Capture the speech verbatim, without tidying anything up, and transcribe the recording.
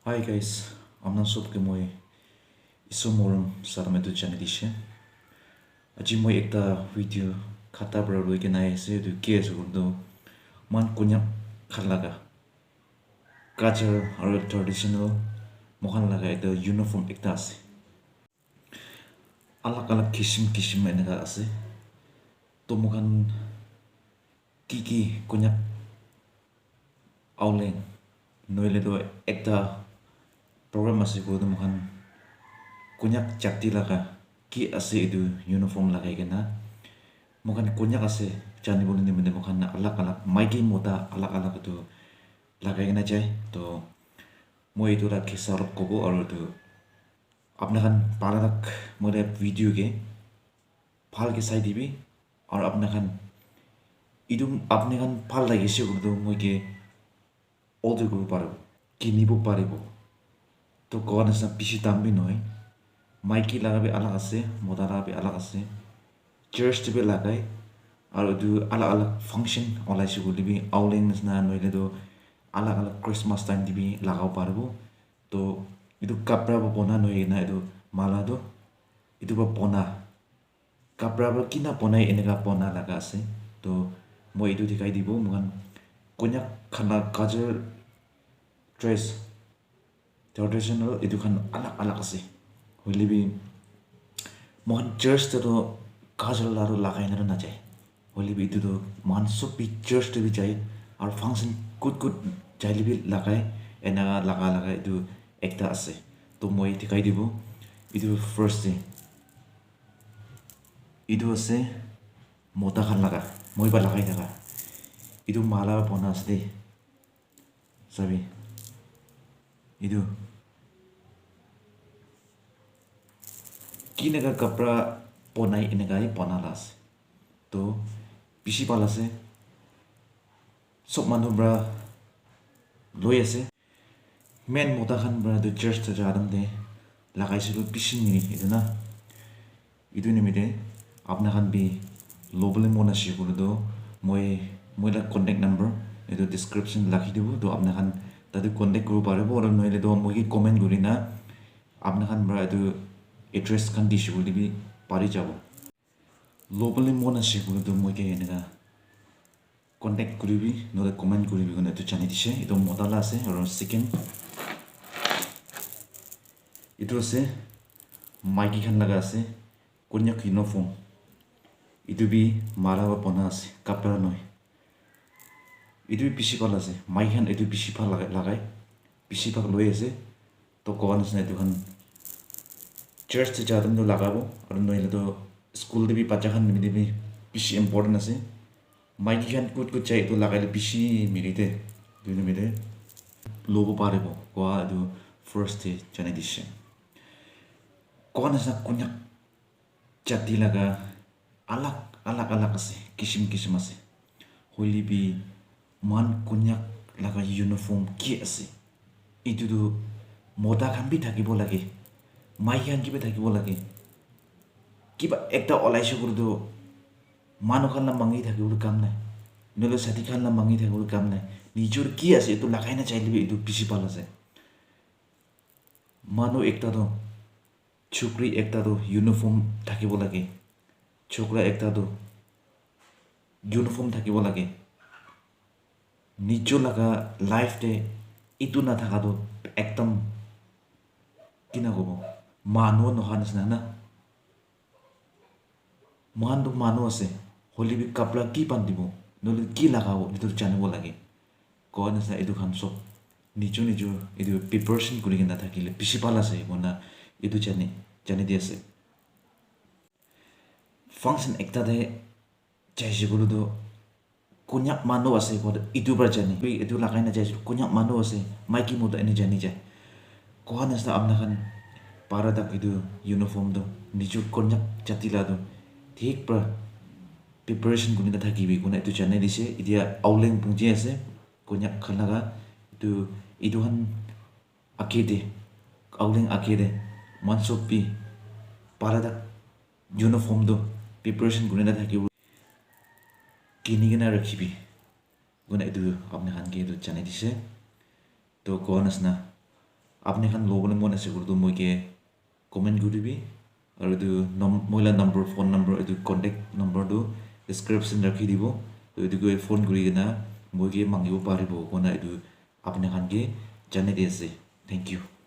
Hi guys, apna sob ke moi Isor morom salam etu janai dishe. Aji moi ekta video khata para loi kena ahi ase, etu ki ase koile toh, moikhan Konyak khan laga culture aru traditional moikhan laga ekta uniform ekta ase. Alag alag kisim kisim eneka ase. Toh moikhan ki ki Konyak Aoleng nohoile toh ekta program ase koile toh moikhan Konyak jati laga ki ase etu uniform lagai kena moikhan Konyak ase jani bole nimite moikhan alag alag maiki mota alag alag etu lagai kena jai. Toh moi etu la kisa olop kobo aru etu apna khan para tak moi la video ke bhal ke sai dibi aru apna khan etu apni khan bhal lagise koile toh moi ke order kuribo paribo, kinibo paribo. Toh koa nisna bishi dam bi nohoi. Maiki laga bi alag ase, mota laga bi alag ase. Church te bi lagai aru etu alag alag function olaise koile bi Aoleng nisna nohoile toh alag alag Christmas time te bi lagabo paribo. Toh etu kapra para bona nohoi kena etu mala toh etu para bona kapra para kina bonai eneka bona laga ase. Toh moi etu dikhai dibo moikhan Konyak khan la cultural dress traditional etu khan alag alag ase. Hoile bi moikhan church te toh cultural la toh lagai na toh najai. Hoile bi etu toh moikhan sob bi church te bi jai aru function kut kut jaile bi lagai eneka laga laga etu ekta ase. Toh moi dikhai dibo etu first te. Etu ase mota khan laga moi para lagai thaka. Etu mala para bona ase de. Sabi. Etu. Kineka kapra bonai eneka he bona la ase. Toh bishi bhal ase. Sob manu para loi ase. Main mota khan para tu church te ja time te lagaise tu bishi mili etu na. Etu nimite apna khan bi lobole mon ase koile tu moi moi la contact number etu description te rakhi dibo. Toh apna khan tate contact kuribo paribo aru nohoile tu moi ke comment kuri na apna khan para etu address khan dise koile bi pari jabo. Lobole mon ase koile tu moi ke eneka contact kuribi nohoile comment kuribi koina etu janai dise. Etu mota la ase aru second etu ase maiki khan laga ase Konyak uniform. Etu bi mala para bona ase kapra nohoi. Etu bi bishi bhal ase maiki khan etu bishi bhal lagai lagai bishi bhal loi ase. Toh koa nisna etu khan church te ja time te lagabo aru nohoile toh school te bi bacha khan nimite bi bishi important ase. Maiki khan kut kut jai etu lagai le bishi mili de. Etu nimite lobo paribo koa etu first te janai dise. Koa nisna Konyak jati laga alag alag alag ase, kisim kisim ase. Hoile bi moikhan Konyak laga uniform ki ase? Etu tu mota khan bi thakibo lage, maiki khan ki bi thakibo lage. Kiba ekta olaise koile tu manu khan la mangi thakibole kam nai, nohoile sati khan la mangi thakibole kam nai. Nijor ki ase etu lagai na jaile bi etu bishi bhal ase. Manu ekta tu chukri ekta tu uniform thakibo lage, chokra ekta tu uniform thakibo lage. Nijor laga life te etu nathaka tu ekdam kina kobo manu noha nisna na. Moikhan tu manu ase, hoile bi kapra ki bandibo, nohoile ki lagabo, etu janibo lage. Koa nisna etu khan sob nijo nijo etu preparation kuri kena thakile bishi bhal ase, koina etu jani, jani di ase. Function ekta te jaise koile tu Konyak manu ase koa tu etu para jani. Etu lagai na jaise Konyak manu ase, maiki mota ene jani jai. Koa nisna apna khan para tak etu uniform tu nijo Konyak jati la tu thik para preparation kuri na thakibi koina etu janai dise. Etia Aoleng punji ase Konyak khan laga etu, etu khan age te, Aoleng age te moikhan sob bi para tak uniform tu preparation kuri na thakibo, kini kena rakhibi koina etu apni khan ke etu janai dise. Toh koa nisna apni khan lobole mon ase koile tu moi ke comment kuri dibi. Aru etu num-, moi la number, phone number, etu contact number tu description rakhi dibo. To etu ke phone kuri kena moi ke mangibo paribo kona etu apni khan ke janai di ase. Thank you.